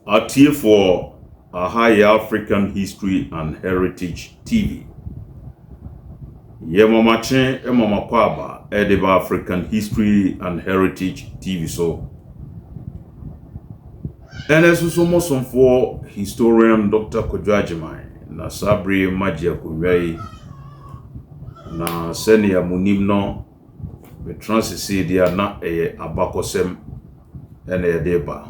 Atiefoɔ, aha yɛ African History and Heritage TV. Yɛ mamakye mamakɔ aba ɛde ba African History and Heritage TV so. Ɛnɛ nso so mo somfoɔ, historian Dr. Kwadwo Agyeman, na saa bere magye akonnwa yi, na sɛnea mo nim no, metena sesei deɛ a, na ɛyɛ abakɔsɛm ɛna yɛde ba.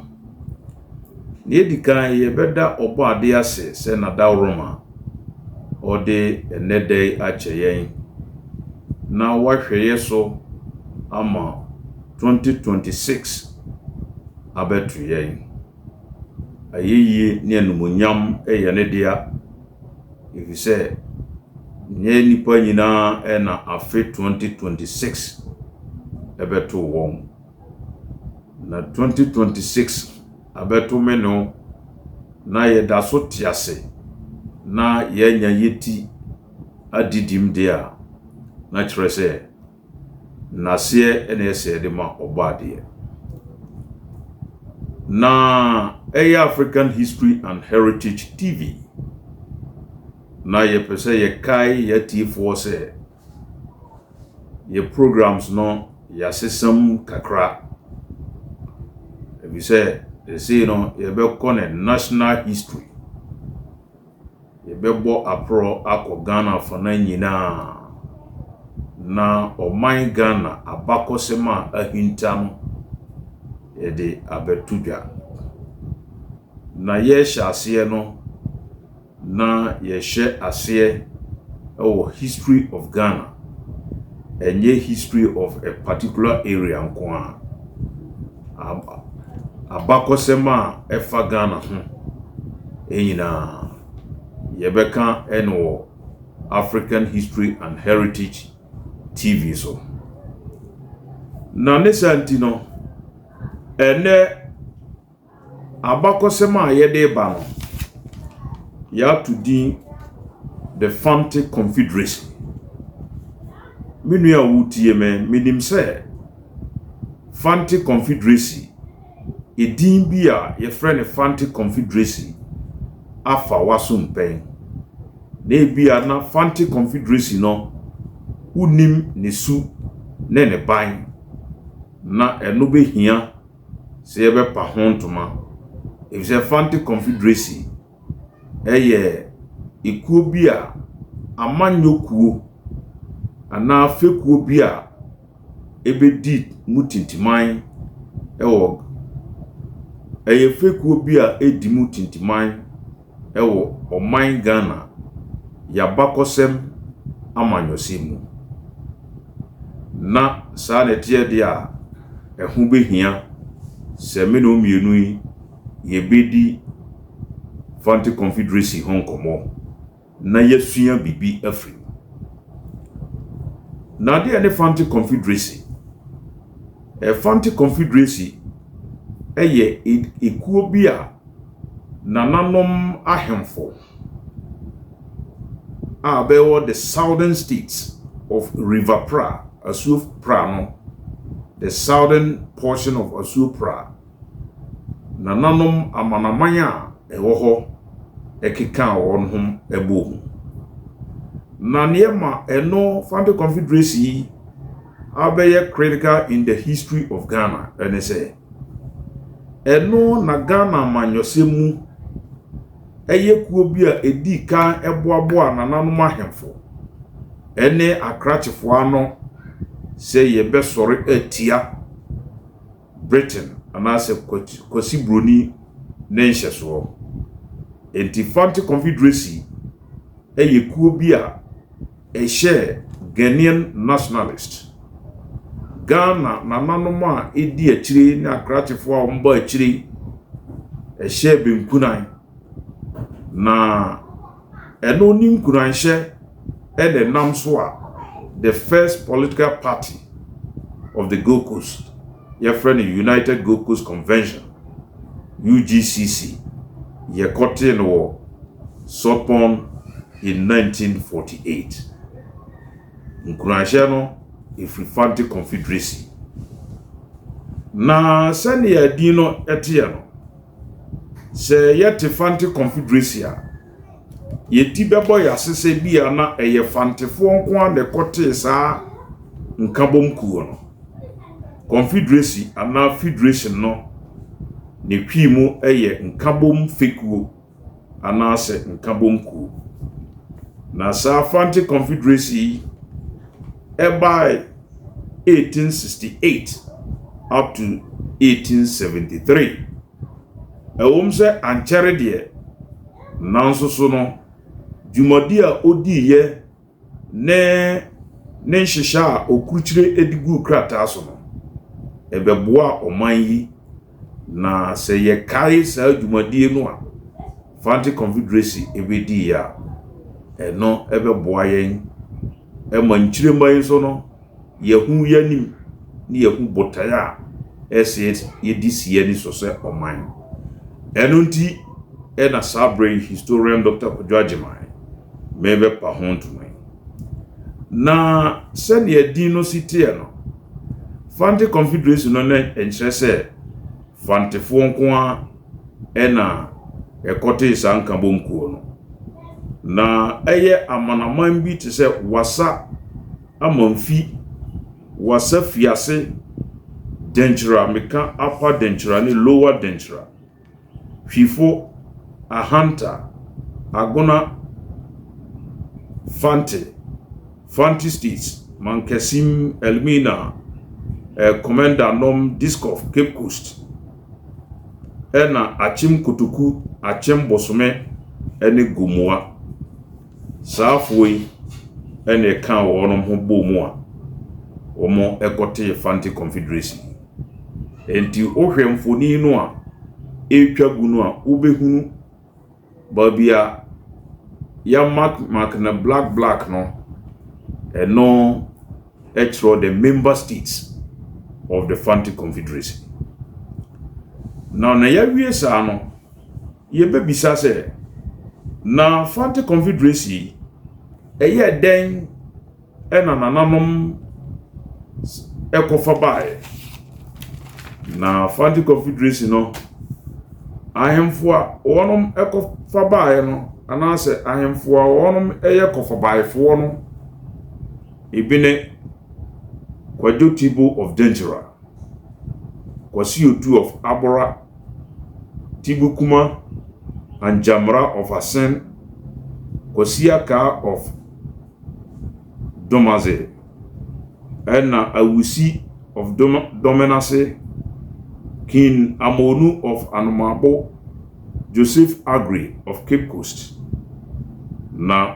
Nea edi kan, yɛbɛda ɔbɔ ade ase sɛ n'adaworoma ɔde ɛnɛ da yi akyɛ yɛn na wahwɛ yɛ so ama 2026 abɛto yɛn. Ayɛyie ne animuonyam yɛ ne dea, efisɛ nyɛ nnipa nyinaa ɛna afe 2026 ɛbɛto wɔn. Na 2026 abɛto me no na yɛda so te ase na yɛanya yɛti adidim deɛ a, na kyerɛ sɛ naseɛ ɛna ɛsɛ yɛde ma ɔbɔ adeɛ. Na ɛyɛ African History and Heritage TV na yɛpɛ sɛ yɛkae yɛatiefoɔ sɛ yɛ programs no yɛasesam kakra, efisɛ ɛsei no yɛbɛkɔ ne national history, yɛbɛbɔ aporɔ akɔ Ghana afana nyinaa na ɔman Ghana abakɔsɛm a ahinta no yɛde abɛto dwa. Na yɛrehyɛ aseɛ no, na yɛhyɛ aseɛ ɛwɔ history of Ghana, ɛnyɛ history of a particular area nko a. Abakɔsɛm a ɛfa Ghana ho nyinaa yɛbɛka ɛno wɔ African History and Heritage TV so. Na ne saa nti no, ɛnɛ abakɔsɛm a yɛde ba no, yɛato din The Fante Confederacy. Me nua a wotie me, menim sɛ Fante Confederacy, edin bi a yɛfrɛ no Fante Confederacy afa w'aso mpɛn. Na ebia na Fante Confederacy no, wonnim ne su ne ne ban, na ɛno bɛhia sɛ yɛbɛpa ho ntoma, efisɛ Fante Confederacy ɛyɛ ekuo bi a amanyɔkuo anaa fekuo bi a ebedi mu tintiman ɛwɔ, ɛyɛ fekuo bi a edi mu tintiman ɛwɔ ɔman Ghana yabakɔsɛm amanyɔsɛm mu. Na saa na ɛteɛ deɛ a, ɛho bɛhia sɛ me ne wo mmienu yi yɛbɛdi Fante Confederacy ho nkɔmmɔ na yɛasua biribi afiri mu. Na adeɛ ne Fante Confederacy, Fante Confederacy ɛyɛ ekuo bi a nananom ahemfo a bɛwɔ the southern states of River Pra, Asuo Pra no, the southern portion of Asuo Pra, nananom amanaman a ɛwɔ hɔ ɛkeka wɔn ho ɛbɔ mu. Na nneɛma ɛno Fante Confederacy yi abɛyɛ critical in the history of Ghana ɛne sɛ ɛno na Ghana amanyɔsɛm mu ɛyɛ kuo bi a ɛdii kan ɛboaboa nananom ahemfo ɛne akrakyefoɔ ano sɛ yɛbɛsɔre atia Britain anaasɛ Kwasi Buroni ne nhyɛsoɔ. Nti Fante Confederacy ɛyɛ kuo bi a ɛhyɛ Ghanaian nationalist, Ghana nananom a ɛdi akyire ne akrakyefoɔ a wɔba akyire, ɛhyɛ benkunan na ɛno ne nkuranhyɛ ɛna ɛnam so a the first political party of the Gold Coast, yɛfrɛ no United Gold Coast Convention, UGCC, yɛkɔtee no wɔ Saltpond in 1948. Nkuranhyɛ no ɛfiri Fante Confederacy. Na sɛnea din no ɛteɛ no, Sɛ yɛte Fante Confederacy a, yɛn ti bɛbɔ yɛn ase sɛ bi a na ɛyɛ Fantefoɔ nko ara na ɛkɔtee saa nkabom kuo no. Confederacy anaa Federation no ne Twi mu yɛ nkabom fekuo anaasɛ nkabom kuo. Na saa Fante Confederacy yi ɛbae 1868 up to 1873. Ɛwom sɛ ankyɛre deɛ, nanso so no, dwumadi a odiiɛ ne ne nhyehyɛ a ɔkurukyire de guu krataa so no, ɛbɛboaa ɔman yi. Na sɛ yɛkae saa dwumadie no a Fante Confederacy bɛdiiɛ a, ɛno bɛboa yɛn ma nkyirema yi nso no, yɛahu yɛn anim ne yɛahu botaeɛ a ɛsɛ yɛdi si yɛn ani so sɛ ɔman. Ɛno nti na saa berɛ yi historian Dr. Kwadwo Agyeman merebɛpa ho ntoma yi. Na sɛdeɛ din no si teɛ no, Fante Confederation no na ɛnkyerɛ sɛ Fantefoɔ nko ara na ɛkɔtee saa nkabom kuo no. Na ɛyɛ amanaman bi te sɛ Wassa Amanfi, Wassa Fiase, Denkyira, meka Upper Denkyira ne Lower Denkyira, Twifo, Ahanta, Agona, Fante, Fanti States, Mankasim, Elmina, eh, Komenda nom, Diskov, Cape Coast, ɛna Akyem Kotoku, Akyem Bosome ne Gomoa. Saa afoɔ yi na ɛkaa wɔnom ho bɔɔ mu a wɔkɔtee Fante Confederacy yi. Enti wohwɛ mfoni no a ɛretwa gu no a, wobɛhunu baabi a yɛamark mark no black black no, ɛno kyerɛ the member states of the Fante Confederacy. Na na yɛawie saa no, Yɛbɛbisa sɛ, na Fante Confederacy yi, ɛyɛɛ dɛn na nananom kɔfa baeɛ? Na Fante Confederacy no, ahemfo a wɔnom kɔfa baeɛ no, anaasɛ ahemfo a wɔnom yɛ kɔfabaefoɔ no, ebi ne Kwadwo Tibo of Denkyira, Kwasi Otu of Abora, Tibukuma and Jamra of Asen, Kwasi Akaa of Domadze, ɛna Awusi of Domenase, King Amonu of Anomabo, Joseph Aggrey of Cape Coast. Na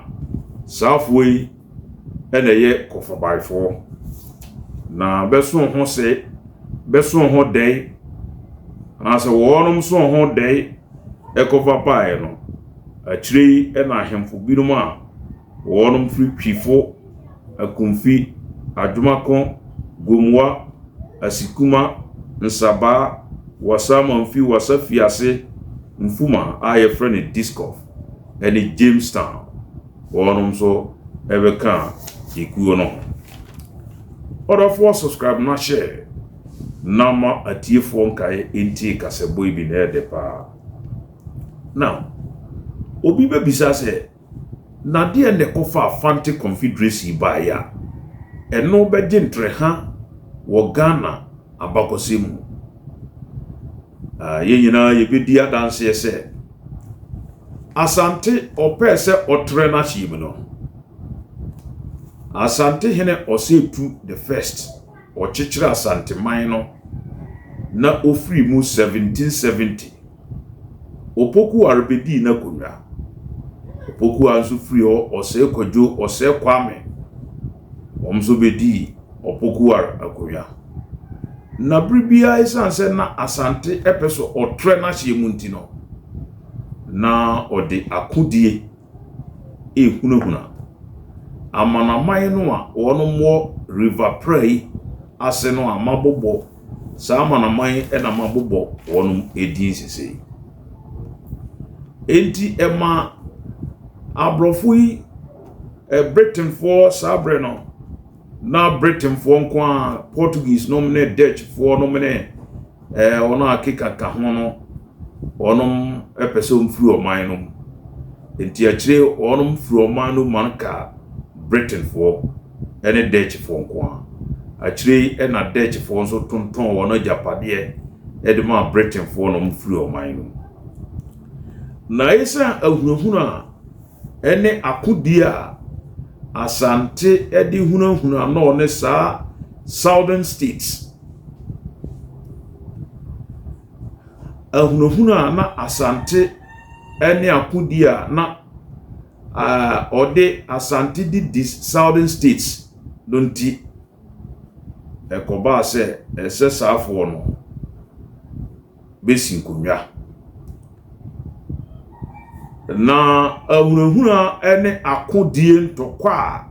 saafoɔ yi na ɛyɛ kɔfabaefoɔ. Na bɛsoo ho se, bɛsoo ho dɛe, anaasɛ wɔnom soo ho dɛe kɔfa baeɛ no, akyire yi na ahemfo binom a wɔnom firi Twifo, Akumfi, Adwomako, Gomoa, Asikuma, Nsabaa, Wassa Amanfi, Wassa Fiase, Mfuma a yɛfrɛ no Diskov ne Jamestown. Wɔnom nso bɛka ekuo no ho. Ɔdɔfoɔ subscribe na share na ma atiefoɔ nkaeɛ ntie kasɛbɔ yi bi na ɛyɛ dɛ paa. Now, obi bɛbisa sɛ, na deɛ na ɛkɔfaa Fante Confederacy baeɛ a ɛno bɛgye ntrɛha wɔ Ghana abakɔsɛm mu? Yɛn nyinaa yɛbɛdi adanseɛ sɛ Asante ɔpɛɛ sɛ ɔtrɛ n'ahyeɛ mu no, Asante hene Ɔsɛetu the first ɔkyekyere Asanteman no na ɔfiri mu 1770. Opoku Ware bɛdii n'akonnwa. Opoku Ware nso firi hɔ Ɔsɛe Kwadwo, Ɔsɛe Kwame, wɔn nso bɛdii Opoku Ware akonnwa. Na bere biara esiane sɛ na Asante pɛ sɛ ɔtrɛ n'ahyeɛ mu nti no, na ɔde akodie rehunahuna amanaman no a wɔn wɔ River Pra yi ase no a mabobɔ saa amanaman yi na mabobɔ wɔn din sesei. Enti ɛma aborɔfo yi, Britainfoɔ saa berɛ no, na Britainfoɔ nko ara, Portuguese nom ne Dutchfoɔ nom ne wɔn a keka ka ho no, Wɔnom pɛ sɛ wɔn firi ɔman no mu. Nti akyire wɔnom firi ɔman no mu ma no kaa Britainfoɔ ne Dutchfoɔ nko ara. Akyire yi na Dutchfoɔ nso tontɔn wɔn agyapadeɛ de maa Britainfoɔ na wɔn firi ɔman no mu. Na esiane ahunahuna a ɛne akodie a Asante de hunahuna na ɔne saa Southern States ahunahuna a na Asante ne akodie a na ɔde Asante de di Southern States no nti, ɛkɔbaa sɛ ɛsɛ saafoɔ no bɛsi nkonnwa. Na ahunahuna ne akodie ntɔkwa a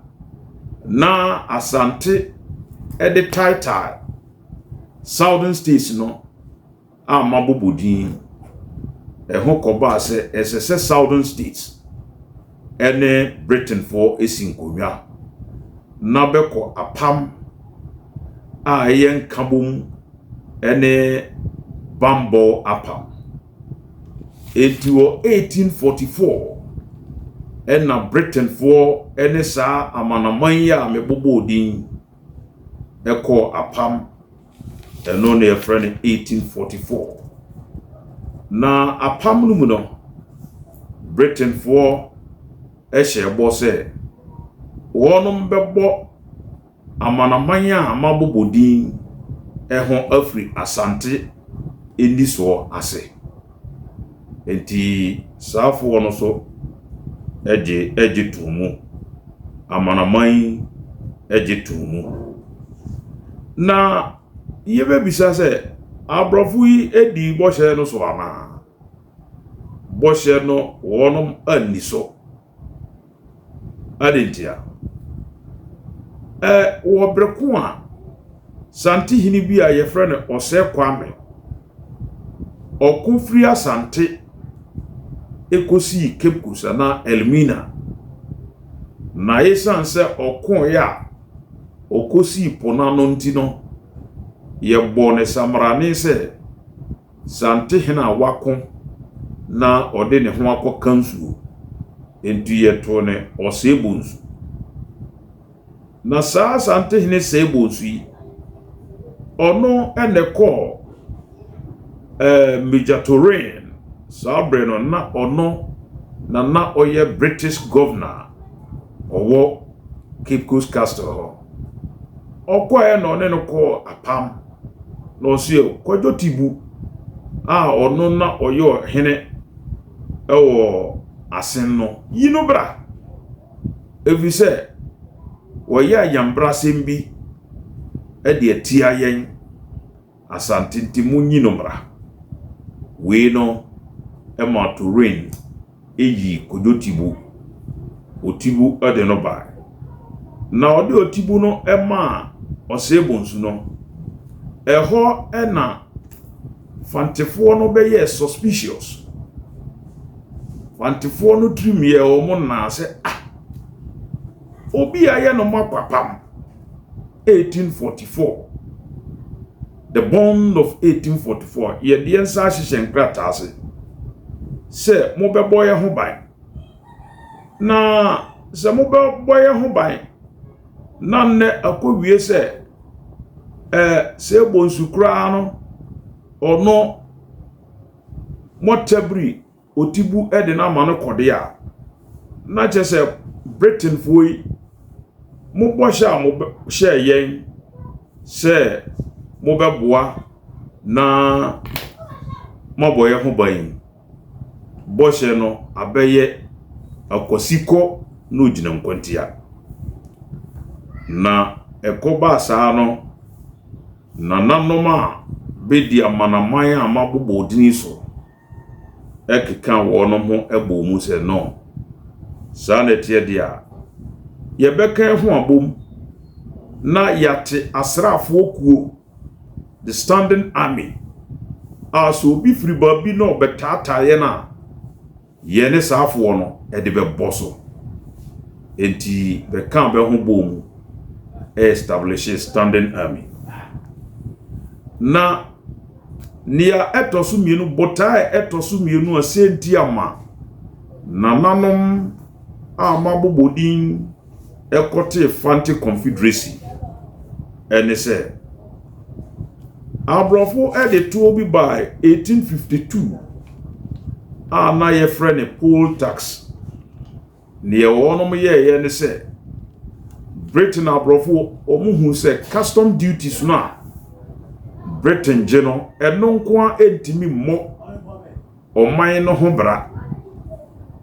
na Asante de taetae Southern States no a mabobɔ din. Ɛho kɔbaa sɛ ɛsɛ sɛ Southern States ne Britainfoɔ si nkonnwa na bɛkɔ apam a ɛyɛ nkabom ne bammɔ apam. Enti wɔ 1844 ɛna Britainfoɔ ne saa amanaman yi a mebobɔɔ din kɔɔ apam. Ɛno na yɛfrɛ no 1844. Na apam no mu no, Britainfoɔ hyɛɛ bɔ sɛ wɔnom bɛbɔ amanaman a mabobɔ din ho afiri Asante nnisoɔ ase. Enti saafoɔ no nso gye gye too mu. Amanaman yi gye too mu. Na yɛbɛbisa sɛ, aborɔfo yi dii bɔhyɛ no so anaa? Bɔhyɛ no wɔnom anni so. Adɛn ntia? Ɛ wɔ bere ko a Santehene bi a yɛfrɛ no Ɔsɛe Kwame, ɔko firi Asante kosii Cape Coast anaa Elmina. Na esiane sɛ ɔkoeɛ a ɔkosii po no ano nti no, yɛbɔɔ no samrane sɛ Santehene a wako na ɔde ne ho akɔka nsuo, enti yɛtoo no Ɔsɛebonsu. Na saa Santehene Sɛebonsu yi, ɔno na ɛkɔɔ eh, Major Torain, saa berɛ no na ɔno na na ɔyɛ British Governor ɔwɔ Cape Coast Castle hɔ. Ɔkɔɛ na ɔne no kɔɔ apam. Na ɔse Kwadwo Tibu a ɔno na ɔyɛ ɔhene wɔ Asen no, yi no bra, ɛfiri sɛ wɔyɛ ayambrasɛm bi de atia yɛn Asante nti monyi no mmra. Wei no ma Touraine yii Kojo Tibu, Otibu de no bae. Na ɔde Otibu no maa Ɔsɛebonsu no, ɛhɔ na Fantefoɔ no bɛyɛɛ suspicious. Fantefoɔ no tirim yɛɛ wɔn naa sɛ, ah, obi a yɛ no makwapam 1844, The Bond of 1844, yɛde yɛn nsa ahyehyɛ nkrataa ase sɛ mobɛbɔ yɛn ho ban. Na sɛ mobɛbɔ yɛn ho ban na nnɛ akɔwie sɛ ɛɛ sɛ ɛbɔ nsu koraa no ɔno mɔtabiri Otibu de no ama no kɔde a, na kyerɛ sɛ Britainfoɔ yi, mo bɔhyɛ a mohyɛɛ yɛn sɛ mobɛboa na moabɔ yɛn ho ban yi, bɔhyɛ no abɛyɛ akwasikɔ na ogyina nkwantia. Na ɛkɔbaa saa no, nananom a bɛdi amanaman a mabobɔ din so keka wɔn ho bɔɔ mu sɛ, No, saa na ɛteɛ deɛ a, yɛbɛka yɛn ho abom na yɛate asraafoɔ kuo, the standing army, a sɛ obi firi baabi na ɔbɛtaataa yɛn a, Yɛne saafoɔ no de bɛbɔ so. Enti bɛkaa bɛ ho bɔɔ mu establishee standing army. Na Nea ɛtɔ so mmienu, botae a ɛtɔ so mmienu a sɛnti ama nananom a mabobɔ din kɔtee Fante Confederacy ne sɛ, aborɔfo de toɔ bi bae 1852 a na yɛfrɛ no poll tax. Neɛ wɔnom yɛeɛ ne sɛ, Britain aborɔfo wɔn hu sɛ custom duties no a Britain gye no, ɛno nko ara ntumi mmɔ ɔman no ho bra.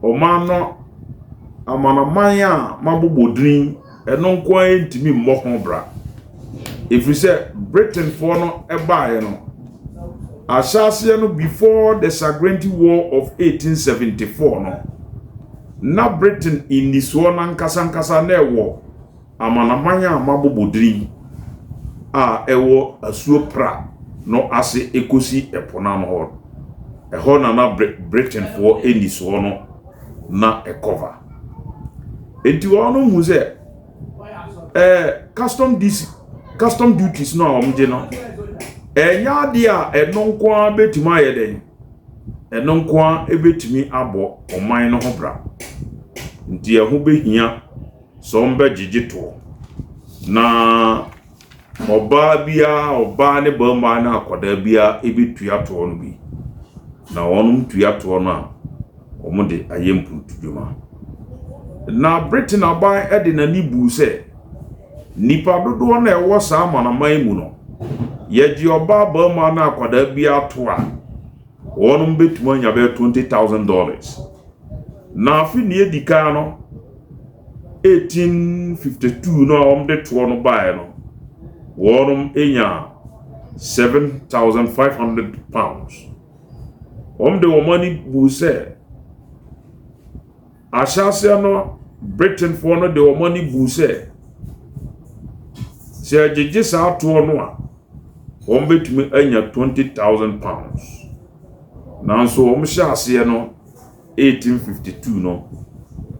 Ɔman no, amanaman a mabobɔ din, ɛno nko ara ntumi mmɔ ho bra. Ɛfiri sɛ Britainfoɔ no baeɛ no, ahyɛaseɛ no before the Sagrenti War of 1874 no, na Britain nnisoɔ no ankasa ankasa na ɛwɔ amanaman a mabobɔ din a ɛwɔ asuo Pra no ase kɔsi ɛpo no ano hɔ. Ɛhɔ na na Britainfoɔ nnisoɔ no na ɛkɔva. Enti wɔn hu sɛ ɛɛ custom duties custom duties no a wɔgye no, ɛnyɛ adeɛ a ɛno nko ara bɛtumi ayɛ dɛn, ɛno nko ara bɛtumi abɔ ɔman no ho bra. Nti ɛho bɛhia sɛ wɔbɛgyegye toɔ na ɔbaa biara, ɔbaa ne barima ne akwadaa biara bɛtua toɔ no bi. Na wɔn tua toɔ no a, wɔde ayɛ mpuntudwuma. Na Britain aban de n'ani buu sɛ nnipa dodoɔ no a ɛwɔ saa amanaman mu no, yɛgye ɔbaa, barima ne akwadaa biara to a, wɔn bɛtumi anya bɛyɛ $20,000. Na afe nea edi kan no, 1852 no a wɔde toɔ no baeɛ no, wɔn nya £7,500. Wɔn de wɔn ani buu sɛ ahyɛaseɛ no Britainfoɔ no de wɔn ani buu sɛ sɛ yɛgyegye saa toɔ no a, wɔbɛtumi anya £20,000. Nanso wɔhyɛ aseɛ no 1852 no,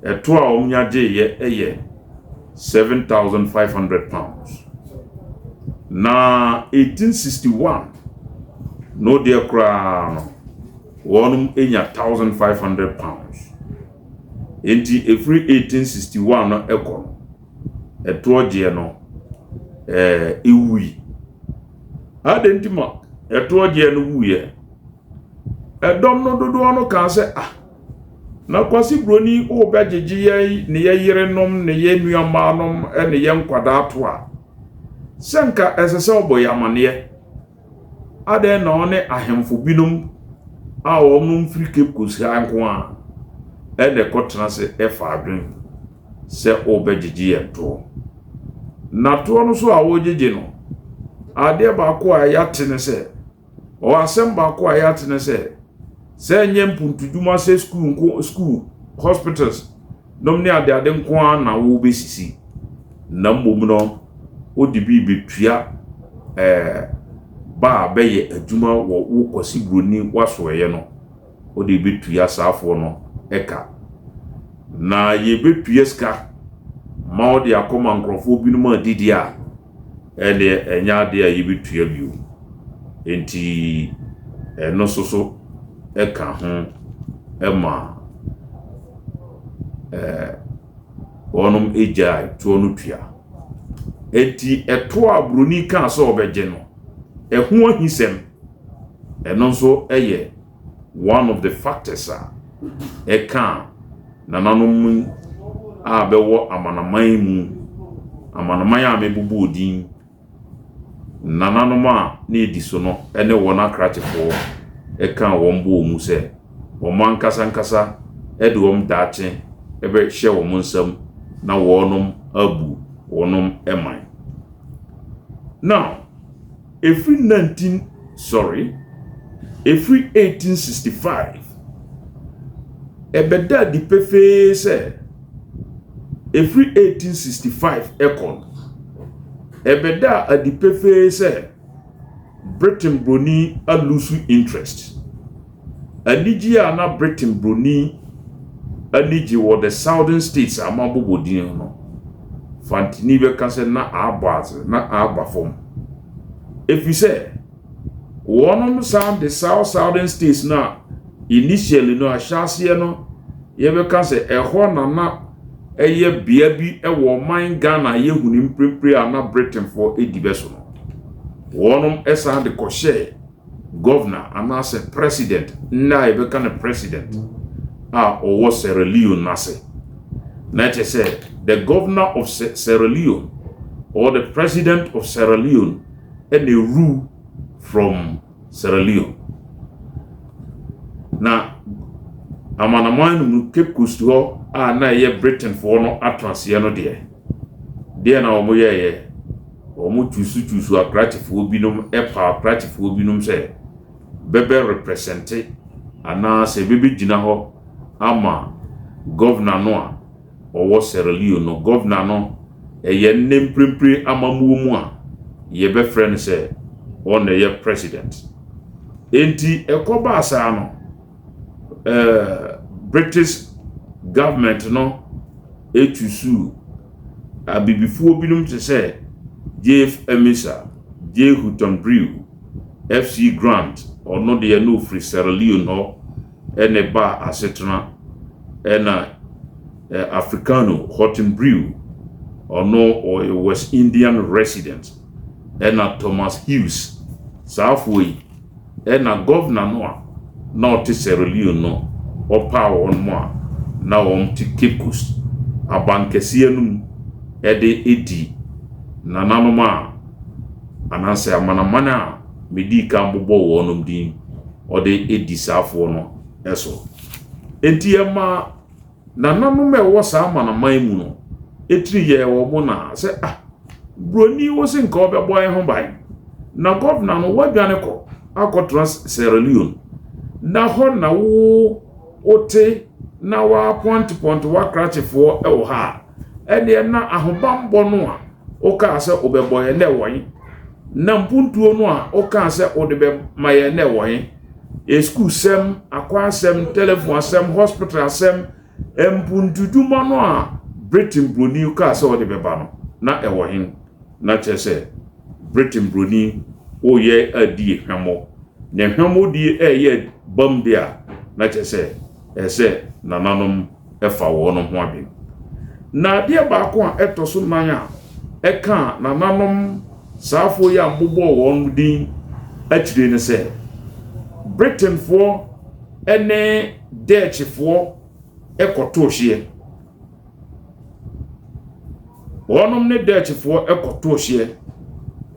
ɛtoɔ a wɔnya gyeeɛ yɛ £7,500. Na 1861 no deɛ koraa no, wɔn nya £1,500. Enti ɛfiri 1861 no kɔ no, ɛtoɔ gyeɛ no ɛwui. Adɛn nti ma ɛtoɔ gyeɛ no wuiɛ? Ɛdɔm no dodoɔ no kaa sɛ, ah, na Kwasi Broni wobɛgyegye yɛn ne yɛn yerenom ne yɛn nuammaanom ne yɛn nkwadaa to a, sɛ nka ɛsɛ sɛ ɔbɔ yɛn amanneɛ. Adɛn na ɔne ahemfo binom a wɔn firi Cape Coast ha nko a ɛna ɛkɔtena ase ɛfa adwen sɛ wɔbɛgyegye yɛn toɔ. Na toɔ no so a wɔgyegye no, adeɛ baako a yɛate ne sɛ, ɔwɔ asɛm baako a yɛate ne sɛ, sɛ ɛnyɛ mpuntudwuma sɛ sukuu nko sukuu hospitals nom ne adeade nko ara na wɔbɛsisi, na mmom no wode bi bɛtua ba a bɛyɛ adwuma wɔ wo Kwasi Broni w'asoɛeɛ no, wode bɛtua saafoɔ no ka. Na yɛbɛtua sika ma wode akɔma nkurɔfoɔ binom adidi a, ɛnneɛ ɛnyɛ adeɛ a yɛbɛtua bio. Enti ɛno nso so ka ho ma wɔnom gyae toɔ no tua. Enti ɛtoɔ a buroni kaa sɛ ɔbɛgye no, ɛho ahisɛm, ɛno nso yɛ one of the factors a ɛkaa nananom a bɛwɔ amanaman mu, amanaman a mebobɔɔ din, nananom a na edi so no ne wɔn akrakyefoɔ kaa wɔn bɔɔ mu sɛ wɔn ankasa ankasa de wɔn daakye bɛhyɛ wɔn nsam na wɔnom abu wɔn man. Now, ɛfiri 19 sorry, ɛfiri 1865 ɛbɛda adi pefee sɛ ɛfiri 1865 ɛkɔ no, ɛbɛda adi pefee sɛ Britain broni alose interest. Anigye a na Britain broni ani gye wɔ the southern states a mabobɔ din no, Fantini bɛka sɛ na abɔ adze, na aba fam. Ɛfiri sɛ, Wɔnom san de South Southern States no a initially no ahyɛaseɛ no yɛbɛka sɛ ɛhɔ na na ɛyɛ bea bi wɔ ɔman Ghana a yɛhu no mprempren a na Britainfoɔ di bɛ so no. Wɔnom san de kɔhyɛɛ Governor anaasɛ President, nnɛ a yɛbɛka no President, a ɔwɔ Sierra Leone no ase. Na kyerɛ sɛ the Governor of Sierra Leone or the President of Sierra Leone na ɛrule from Sierra Leone. Na amanaman no mu Cape Coast hɔ a na ɛyɛ Britainfoɔ no atenaseɛ no deɛ, deɛ na wɔn yɛɛyɛ, wɔn twusu twusu akrakyefoɔ binom, ɛpa akrakyefoɔ binom sɛ bɛbɛ represent anaasɛ bɛbɛgyina hɔ ama governor no a ɔwɔ Sierra Leone no. Governor no ɛyɛ nne mprempren amammuo mu a yɛbɛfrɛ no sɛ ɔno na ɛyɛ president. Enti ɛkɔbaa saa no, British government no etusu abibifoɔ binom te sɛ J.F. Amissah, J. Hutton Brew, F.C. Grant, ɔno deɛ no ofiri Sierra Leone hɔ ɛna ɛbaa asetena, ɛna Africano Hutton Brew, ɔno ɔyɛ West Indian resident, ɛna Thomas Hughes. Saafoɔ yi ɛna governor no a na ɔte Sierra Leone no ɔpaa wɔn mu a na wɔn te Cape Coast abankɛseɛ no mu ɛde edi nananom a anaasɛ amanaman a medii kan bobɔ wɔn din, ɔde edi saafoɔ no ɛso. Enti ɛma nananom a ɛwɔ saa amanaman mu no etiri yɛ wɔn na sɛ, ah, buroni wo se nka ɔbɛbɔ yɛn ho ban, na governor no wadwane kɔ akɔtena Sierra Leone, na hɔ na wo wote na wapɔntepɔnte wakrakyefoɔ ɛwɔ ha a, ɛdeɛ na ahobanbɔ no a wokaa sɛ wobɛbɔ yɛn na ɛwɔ yi, na mpuntuo no a wokaa sɛ wode bɛma yɛn na ɛwɔ yi, esukuu sɛm, akwan asɛm, telephone asɛm, hospital asɛm, mpuntudwuma no a Britain buroni kaa sɛ ɔde bɛba no na ɛwɔ hen? Na kyerɛ sɛ Britain buroni woyɛ adi hwɛmmɔ, na hwɛmmɔ die ɛyɛ bam de a, na kyerɛ sɛ ɛsɛ nananom ɛfa wɔn ho adwene. Na adeɛ baako a ɛtɔ so nan a ɛka nananom saafoɔ yi a mbobɔ wɔn din akyire ne sɛ Britainfoɔ ne Dutchfoɔ ɛkɔtoo hyeɛ. Wɔnom ne Dutchfoɔ ɛkɔtoo hyeɛ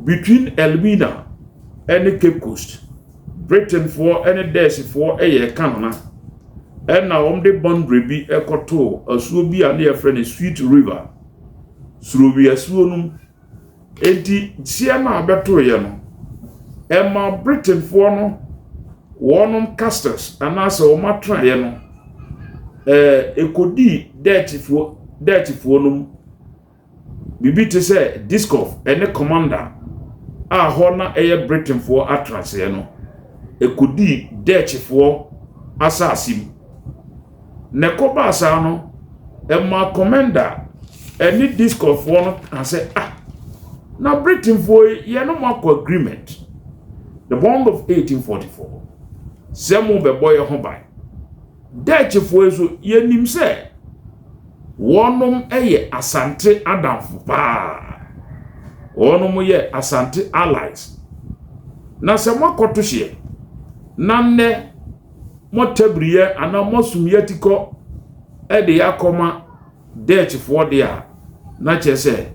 between Elmina ɛne Cape Coast. Britainfoɔ ɛne Dutchfoɔ ɛyɛ Canada, ɛna wɔn de boundary bi ɛkɔtoo asuo bi a ne yɛfrɛ no Sweet River, Surowi asuo no mu. Enti hyia no a bɛtoeɛ no, ɛma Britainfoɔ no wɔnom castles anaasɛ wɔn atenaeɛ no ɛkɔdii Dutchfoɔ no mu, biribi te sɛ Dixcove ɛne Komenda a hɔ na ɛyɛ Britainfoɔ atenaseɛ no, ɛkɔdii Dutchfoɔ asase mu. Na ɛkɔbaa saa no, ɛma Komenda ɛne Dixcovefoɔ no ka sɛ, ah, na Britainfoɔ yi, yɛne mo akɔ agreement, the Bond of 1844, sɛ mo bɛbɔ yɛn ho ban. Dutchfoɔ yi nso, yɛnim sɛ wɔnom yɛ Asante adamfo paa, wɔnom yɛ Asante allies, na sɛ moakɔto hyeɛ na nnɛ moatabiriyɛ anaa moasum tikɔ de akɔma Dutchfoɔ deɛ a, na kyerɛ sɛ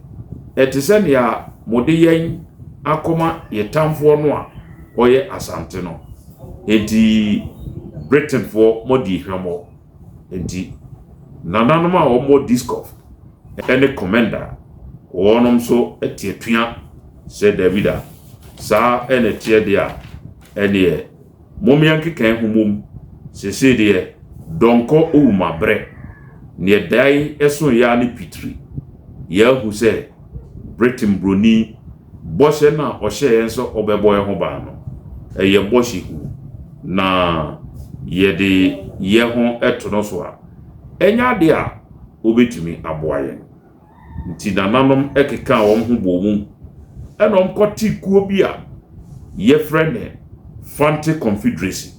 ɛte sɛ nea mode yɛn akɔma yɛ tamfoɔ no a ɔyɛ Asante no. Enti Britainfoɔ, mɔdi hwɛmmɔ. Enti nananom a wɔwɔ Dixcove ne Komenda, wɔnom nso te atua sɛ dabi da, saa ɛna ɛteɛ deɛ a, ɛneɛ mommea nkeka ho mmom. Seesei deɛ dɔnkɔ owu ma berɛ neɛ dae ɛso yɛ ne pitiri. Yɛahu sɛ Britain buroni bɔhyɛ no a ɔhyɛɛ yɛn sɛ ɔbɛbɔ yɛn ho ban no, ɛyɛ bɔhyɛ hu, na yɛde yɛn ho to no so a, ɛnyɛ adeɛ a wobɛtumi aboa yɛn. Nti nananom ɛkeka wɔn ho bɔ mu ɛna wɔn kɔte kuo bi a yɛfrɛ ne Fante Confederacy.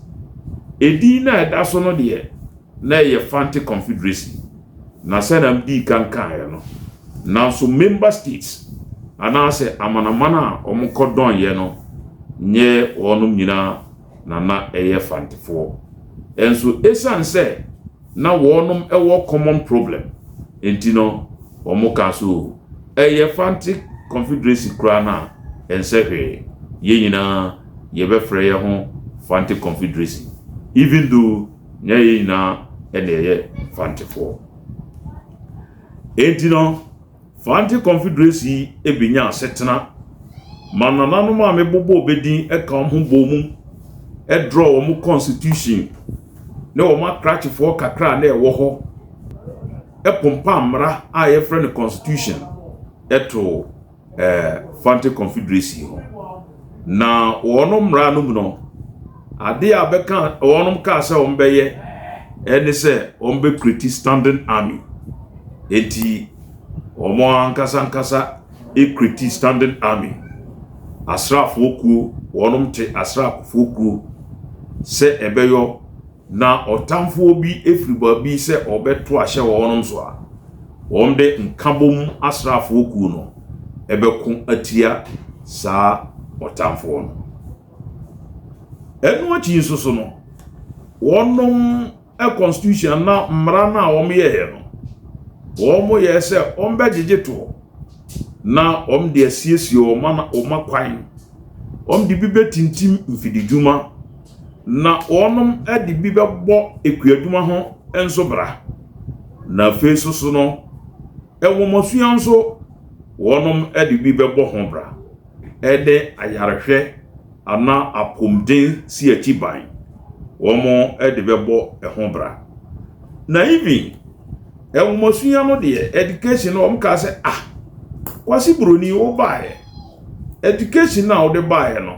Edin no a ɛda so no deɛ, na ɛyɛ Fante Confederacy, na sɛnea medii kan kaeɛ no, nanso member states anaasɛ amanaman a wɔkɔdɔnyɛ no nyɛ wɔnom nyinaa na na ɛyɛ Fantefoɔ. Nso ɛsiane sɛ na wɔnom wɔ common problem nti no, wɔkaa sɛ o, ɛyɛ Fante Confederacy koraa no a, ɛnsɛ hwee, yɛn nyinaa yɛbɛfrɛ yɛn ho Fante Confederacy, even though nyɛ yɛn nyinaa na yɛyɛ Fantefoɔ. Enti no, Fante Confederacy yi bɛnya asetena ma nananom a mebobɔɔ bɛ din ka wɔn ho bɔɔ mu draw wɔn constitution ne wɔn akrakyefoɔ kakra a na ɛwɔ hɔ pompa mmara a yɛfrɛ no constitution too Fante Confederacy ho. Na wɔn mmara no mu no, adeɛ a bɛka wɔn kaa sɛ wɔn bɛyɛ ɛne sɛ wɔn bɛ create standing army. Enti wɔn ankasa ankasa create standing army. Asraafoɔ kuo, wɔn te asraafoɔ kuo sɛ ɛbɛyɔ na ɔtamfoɔ bi efiri baabi sɛ ɔbɛto ahyɛ wɔn so a, wɔn de nkabom asraafoɔ kuo no ɛbɛko atia saa ɔtamfoɔ no. Ɛno akyi nso so no, wɔnom constitution na mmara no a wɔyɛeɛ no, wɔn yɛ sɛ wɔbɛgyegye toɔ na wɔn de asiesie wɔn wɔn akwan. Wɔn de bi bɛtintim mfididwuma na wɔn de bi bɛbɔ ekuadwuma ho nso bra. Na afei nso so no, nwomasua nso wɔn de bi bɛbɔ ho bra. Ɛne ayarehwɛ anaa apɔmuden si akyi ban, wɔn de bɛbɔ ho bra. Na even nwomasua no deɛ, education no, wɔn kaa sɛ, ah, Kwasi Buroni wo baeɛ, education no a wode baeɛ no,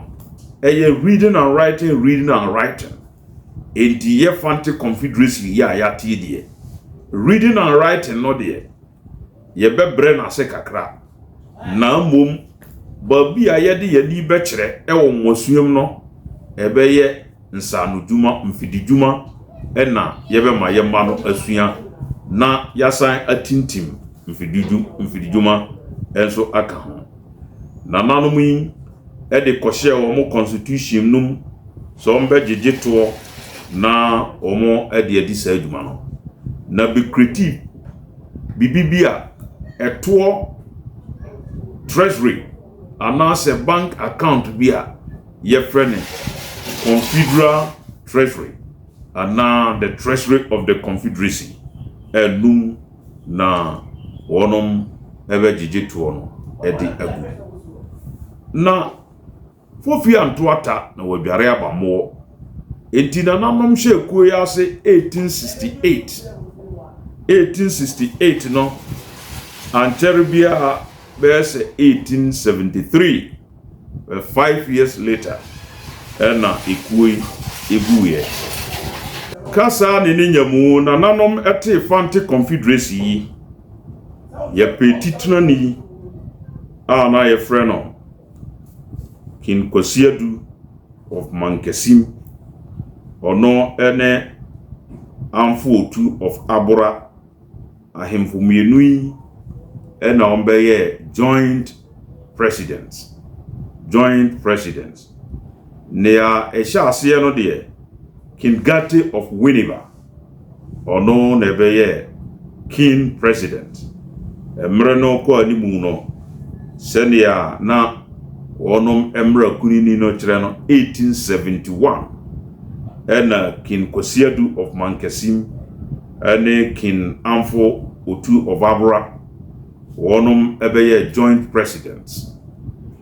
ɛyɛ reading and writing, reading and writing. Enti yɛ Fante Confederacy yi a yɛate deɛ, reading and writing no deɛ, yɛbɛbrɛ n'ase kakra. Na mmom, baabi a yɛde yɛn ani bɛkyerɛ wɔ nwomasua mu no, ɛbɛyɛ nsaanodwuma, mfididwuma ɛna yɛbɛma yɛn mma no asua na yɛasan atintim mfididwuma nso aka ho. Nananom yi de kɔhyɛɛ wɔn constitution no mu sɛ wɔbɛgyegye toɔ na wɔn de adi saa adwuma no. Na bɛ create biribi bi a ɛtoɔ treasury anaasɛ bank account bi a yɛfrɛ no Confederal Treasury anaa the Treasury of the Confederacy. Ɛnum na wɔnom bɛgyegye toɔ no de agu. Na Fofi anto ata na wadware aba mmoɔ. Enti nananom hyɛɛ kuo yi ase 1868. 1868 no, ankyɛre biara bɛyɛ sɛ 1873, 5 years later, ɛna ekuo yi eguiɛ. Kasa ne ne nyamu, nananom tee Fante Confederacy yi, yɛpɛ titenani a na yɛfrɛ no King Kwasi Adu of Mankasim. Ɔno ne Amfo Otu of Abora. Ahemfo mmienu yi na wɔbɛyɛɛ joint president. Joint president. Nea ɛhyɛ aseɛ no deɛ, King Gate of Winneba, ɔno na ɛbɛyɛɛ king president. Mmerɛ no kɔ anim no, sɛnea na wɔnom mmara kunini no kyerɛ no, 1871 ɛna King Kwasi Adu of Mankasim ɛne King Amfo Otu of Abora wɔnom ɛbɛyɛ joint presidents.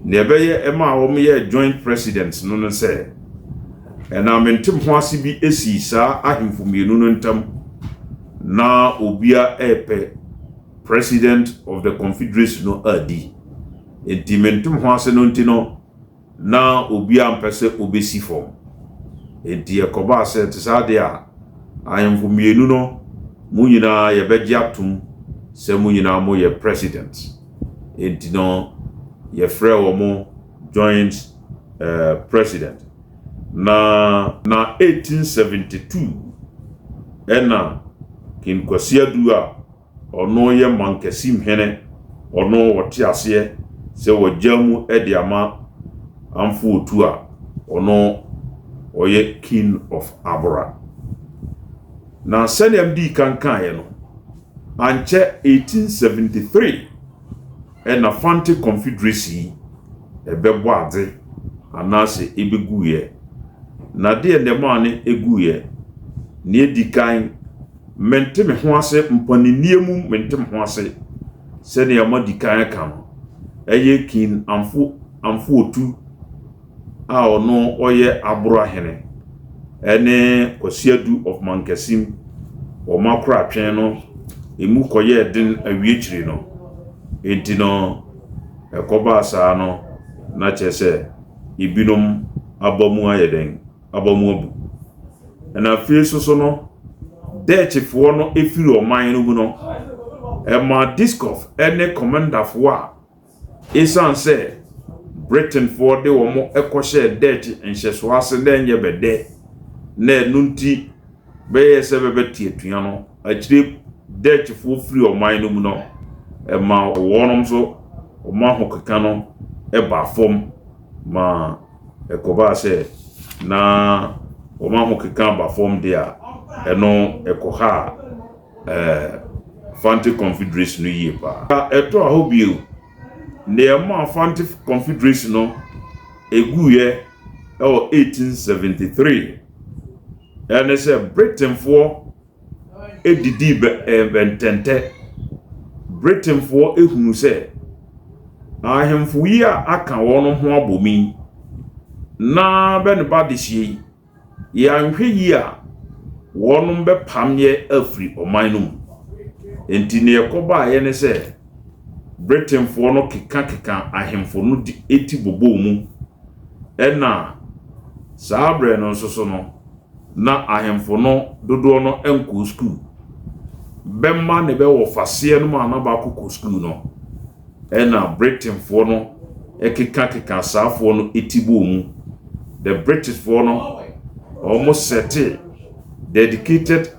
Nea ɛbɛyɛ ɛma a wɔyɛ joint presidents no ne sɛ, ɛnam ntem ho ase bi esi saa ahemfo mmienu no ntam na obia ɛrepɛ president of the Confederacy no adi. Nti mentem ho ase no nti no, na obiara mpɛ sɛ obesi fam. Nti ɛkɔbaa sɛ te saa deɛ a, ahemfo mmienu no, mo nyinaa yɛbɛgye atom sɛ mo nyinaa moyɛ president. Nti no, yɛfrɛ wɔn joint president. Na na 1872 ɛna King Kwasi Adu a ɔno yɛ Mankasim hene, ɔno ɔte aseɛ sɛ wɔgya mu de ama Amfo Otu a ɔno ɔyɛ King of Abora. Na sɛnea medii kan kaeɛ no, ankyɛ 1873 ɛna Fante Confederacy yi ɛbɛbɔ adze anaasɛ ɛbɛguiɛ. Na deɛ na ɛmaa no ɛguiɛ? Nea ɛdi kan, mente me ho ase, mpaninnie mu mente me ho ase sɛnea madi kan aka no, ɛyɛ King Amfo Amfo Otu a ɔno ɔyɛ Abora hene ɛne Kwasi Adu of Mankasim wɔn akoratwe no emu kɔyɛɛ den awie kyiri no. Enti no, ɛkɔbaa saa no, na kyerɛ sɛ ebinom aba mu ayɛ dɛn? Aba mu abu. Ɛna afei nso so no, Dutchfoɔ no firi ɔman no mu no, ɛmaa Diskov ne Commanderfoɔ a esiane sɛ Britainfoɔ de wɔn kɔhyɛɛ Dutch nhyɛsoɔ ase na ɛnyɛ bɛdɛ, na ɛno nti bɛyɛɛ sɛ bɛbɛte atua no, akyire Dutchfoɔ firi ɔman no mu no, ɛmaa wɔn nso wɔn ahokeka no baa fam ma ɛkɔbaa sɛ na wɔn ahokeka aba fam deɛ a, ɛno ɛkɔhaa ɛɛ Fante Confederation no yie paa. Ɛtɔ hɔ bio, nea ɛmaa Fante Confederation no eguiɛ ɛwɔ 1873 ɛne sɛ Britainfoɔ edidii bɛ bɛntɛntɛ. Britainfoɔ ehunu sɛ ahemfo yi a aka wɔn ho abɔ mu yi, na bɛ ne ba dehyɛ yi, yɛanhwɛ yie a, wɔnom bɛpam yɛ afiri ɔman no mu. Nti nea ɛkɔbaeɛ ne sɛ Britainfoɔ no kekakeka ahemfo no de ti bobɔɔ mu. Ɛna saa berɛ no nso so no, na ahemfo no dodoɔ no nkɔɔ sukuu. Bɛma ne bɛwɔ faseɛ no mu a na baakɔ kɔ sukuu no, ɛna Britainfoɔ no kekakeka saafoɔ no ti bɔɔ mu. The Britishfoɔ no, wɔn sɛte dedicated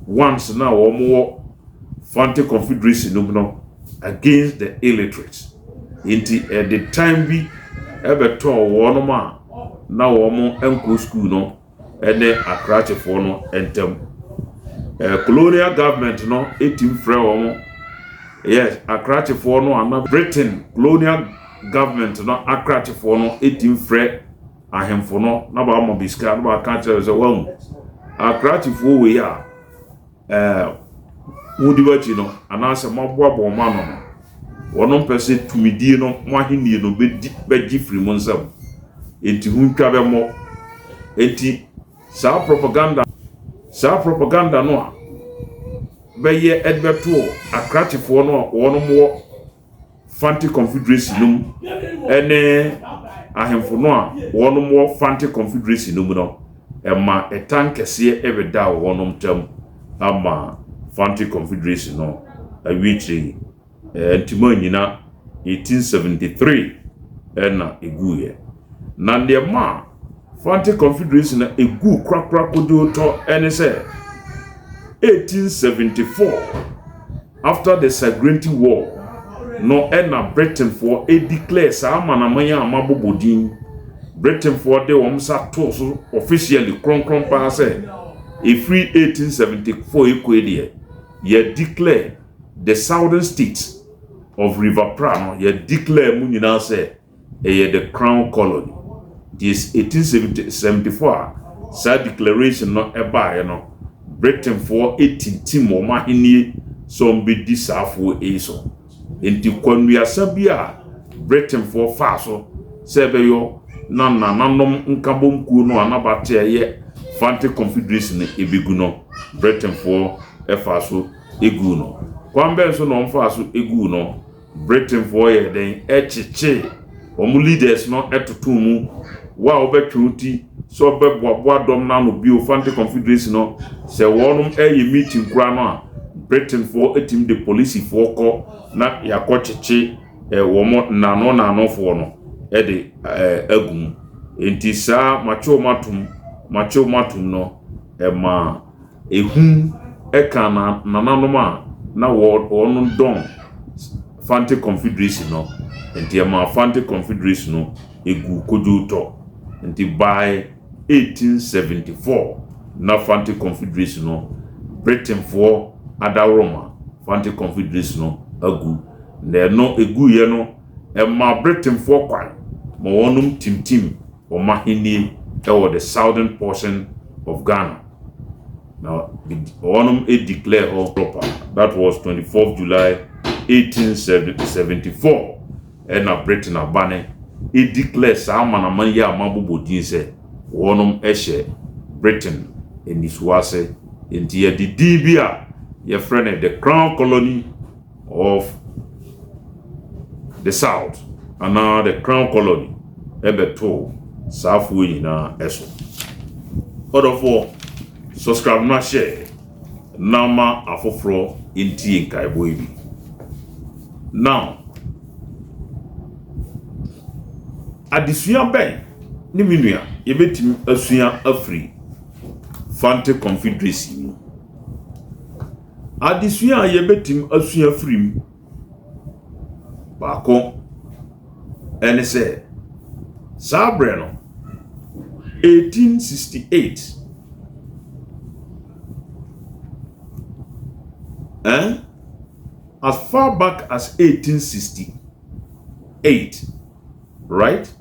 ones na wɔn wɔ Fante Confederation no mu no against the illiterates. Nti ɛde time bi ɛbɛtɔɔ wɔn a na wɔn nkɔ sukuu no ne akrakyefoɔ no ntam. Colonial government no etim frɛ wɔn, yes, akrakyefoɔ no a na Britain colonial government no akrakyefoɔ no etim frɛ ahemfo no na baama bi sika na baaka kyerɛ sɛ wɔn akrakyefoɔ wei a modi w'akyi no anaasɛ moaboaboa wɔn ano no, wɔn mpɛ sɛ tumidie no mo ahennie no bɛdi bɛgye firi mo nsam, enti ho ntwa bɛmmɔ. Enti saa propaganda no a bɛyɛ ɛde bɛto akrakyefoɔ no a wɔn wɔ Fante Confederation no mu ɛne ahemfo no a wɔn wɔ Fante Confederation no mu no, ɛma ɛtan kɛseɛ ɛbɛda wɔn ntam ama Fante Confederation no awie kyerɛ ntoma nyina 1873 ɛna eguiɛ. Na nneɛma a Fante Confederation na egu korakora kodwo tɔ ɛne sɛ 1874, after the Sagrenti War no, ɛna Britainfoɔ edeclare saa amanaman a mabobɔ din. Britainfoɔ de wɔn nsa too so officially kronkron paa sɛ efiri 1874 ekɔ deɛ, yɛ declare the southern states of River Pra no, yɛ declare mu nyinaa sɛ ɛyɛ the Crown Colony. Nti 1874 a saa declaration no ɛbaeɛ no, Britainfoɔ etintim wɔn ahennie sɛ wɔn bɛdi saafoɔ yi so. Nti kwanuasa bi a Britainfoɔ faa so sɛ ɛbɛyɔ na nananom nkabomkuo no a n'abate a ɛyɛ Fante Confederation no ebegu no, Britainfoɔ ɛfaa so egu no. Kwan bɛn so na wɔn faa so egu no? Britainfoɔ yɛ dɛn? Ɛkyekyee wɔn leaders no ɛtoto mu. Wo a wɔbɛtwe wo ti sɛ ɔbɛboaboa dɔm no ano bio Fante Confederation no, sɛ wɔn ɛyɛ meeting koraa no a, Britainfoɔ etimi de polisifoɔ kɔ na yɛakɔ kyekye wɔn nano nanofoɔ no ɛde agu mu. Enti saa makyew matom, makyew matom no, ɛmaa ehu kaa na nananom a na wɔn dɔn Fante Confederation no. Enti ɛmaa Fante Confederation no eguu kodwotɔ. Enti by 1874 na Fante Confederation no, Britainfoɔ adaworoma Fante Confederation no agu. Na ɛno eguiɛ no, ɛmaa Britainfoɔ kwan ma wɔnom timtim wɔn ahennie wɔ the southern portion of Ghana. Na wɔnom declare hɔ proper. That was 24th July 1874 ɛna Britain abane declare saa amanaman yi a mabobɔ din sɛ wɔnom hyɛ Britain anisoɔ ase. Nti yɛde din bi a yɛfrɛ no the Crown Colony of the South anaa the Crown Colony ɛbɛtoo saa afoɔ nyinaa ɛso. Ɔdɔfoɔ, subscribe na share na ma afoforɔ ntie nkaebɔ yi bi. Now, adesua bɛn ne me nua yɛbɛtumi asua afiri Fante Confederacy mu? Adesua a yɛbɛtumi asua afiri mu baako ɛne sɛ, saa berɛ no, 1868, as far back as 1868, right?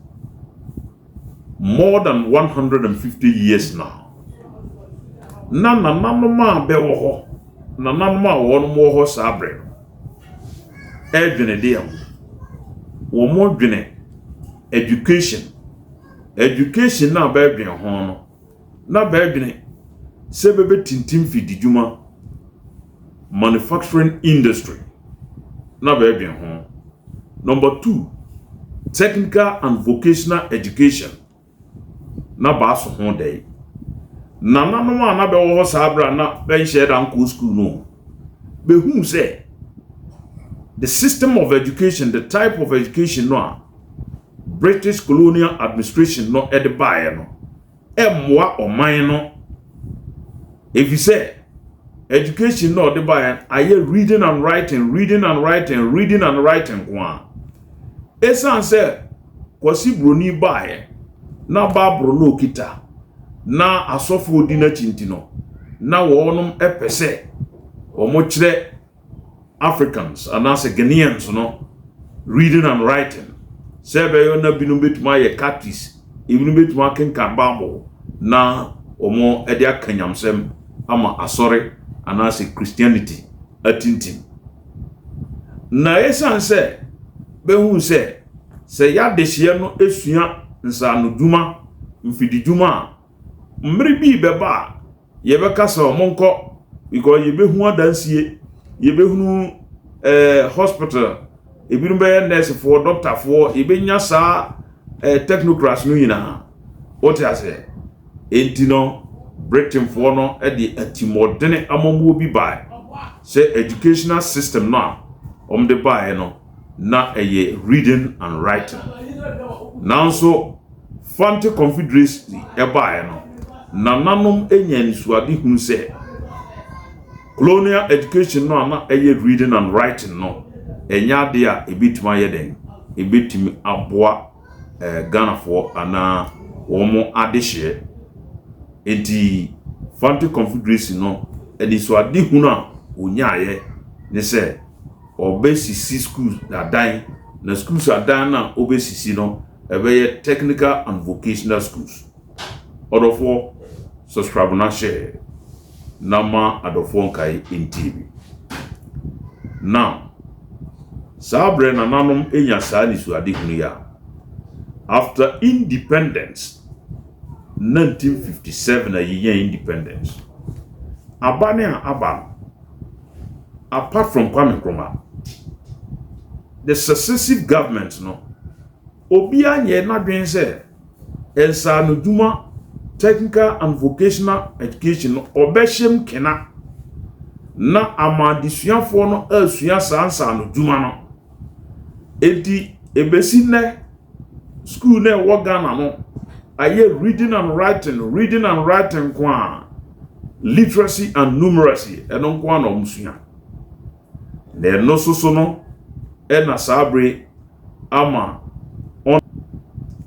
More than 150 years now. Na nananom a bɛwɔ hɔ, nananom a wɔn wɔ hɔ saa berɛ no, ɛredwene deɛ ho. Wɔn dwene education. Education na bɛredwene ho no, na bɛredwene sɛ bɛbɛtintim fididwuma, manufacturing industry, na bɛredwene ho. Number two, technical and vocational education, na baaso ho dɛ. Nananom a na bɛwɔ hɔ saa berɛ a na bɛnhyɛ da nkɔɔ school no, bɛhuu sɛ the system of education, the type of education no a British colonial administration no de baeɛ no, ɛmmoa ɔman no. Ɛfiri sɛ education no a ɔde baeɛ no ayɛ reading and writing, reading and writing, reading and writing nko ara. Ɛsiane sɛ Kwasi Broni baeɛ na Baaburo no okita na asɔfoɔ di n'akyi nti no, na wɔnom pɛ sɛ wɔkyerɛ Africans anaasɛ Ghanaians no reading and writing sɛ ɛbɛyɛ na binom bɛtumi ayɛ catechist, ebinom bɛtumi akenkan Bible na wɔn de aka nyamsɛm ama asɔre anaasɛ Christianity atintim. Na ɛsiane sɛ bɛhu sɛ sɛ yɛadehyeɛ no esua nsaanodwuma, mfididwuma a, mmere bi bɛba a yɛbɛka sɛ ɔmo nkɔ because yɛbɛhu adansie, yɛbɛhunu hospital, ebinom bɛyɛ nursefoɔ, doctorfoɔ, yɛbɛnya saa technocrats no nyinaa. Wote aseɛ? Enti no, Britainfoɔ no de atimɔdene amammuo bi bae sɛ educational system no a wɔde baeɛ no na ɛyɛ reading and writing. Nanso Fante Confederacy ɛbaeɛ no, nananom anya anisoadehunu sɛ colonial education no a na ɛyɛ reading and writing no, ɛnyɛ adeɛ a ebɛtumi ayɛ den, ebɛtumi aboa Ghanafoɔ anaa wɔn adehyeɛ. Enti Fante Confederacy no anisoadehunu a onyaeɛ ne sɛ ɔbɛsisi schools adan, na schools adan no a ɔbɛsisi no, ɛbɛyɛ technical and vocational schools. Ɔdɔfoɔ, subscribe na share na ma adɔfoɔ nkae ntie bi. Now, saa berɛ nananom nya saa anisoadehunu yi a, after independence, 1957 a yɛnya independence, aba ne a aba no, apart from Kwame Nkrumah, the successive government no, obiara nyɛ n'adwene sɛ nsaanodwuma, technical and vocational education no, ɔbɛhyɛm kena na ama adesuafoɔ no asua saa nsaanodwuma no. Enti ebesi nnɛ, school na ɛwɔ Ghana no, Ayɛ reading and writing, reading and writing nko a, literacy and numeracy, ɛno nko a na wɔn sua. Na ɛno nso so no ɛna saa bere ama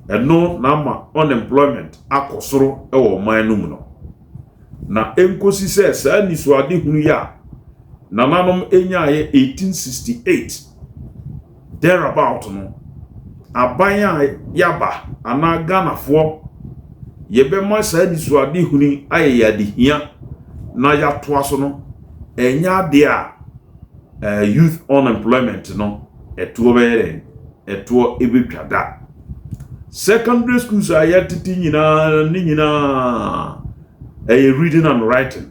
ɛno na ama unemployment akɔ soro ɛwɔ ɔman no mu no. Na nkosi sɛ saa nisuadehunu yi a nananom nyaayɛ 1868 thereabout no, aban a yaba anaa Ghanafoɔ yɛbɛma saa nisuadehunu yi ayɛ yɛ adehia na yɛatoa so no, ɛnyɛ adeɛ a youth unemployment no ɛtoɔ bɛyɛ dɛ ɛtoɔ ɛbɛtwa da. Secondary schools a yɛtete nyinaa ne nyinaa ɛyɛ reading and writing.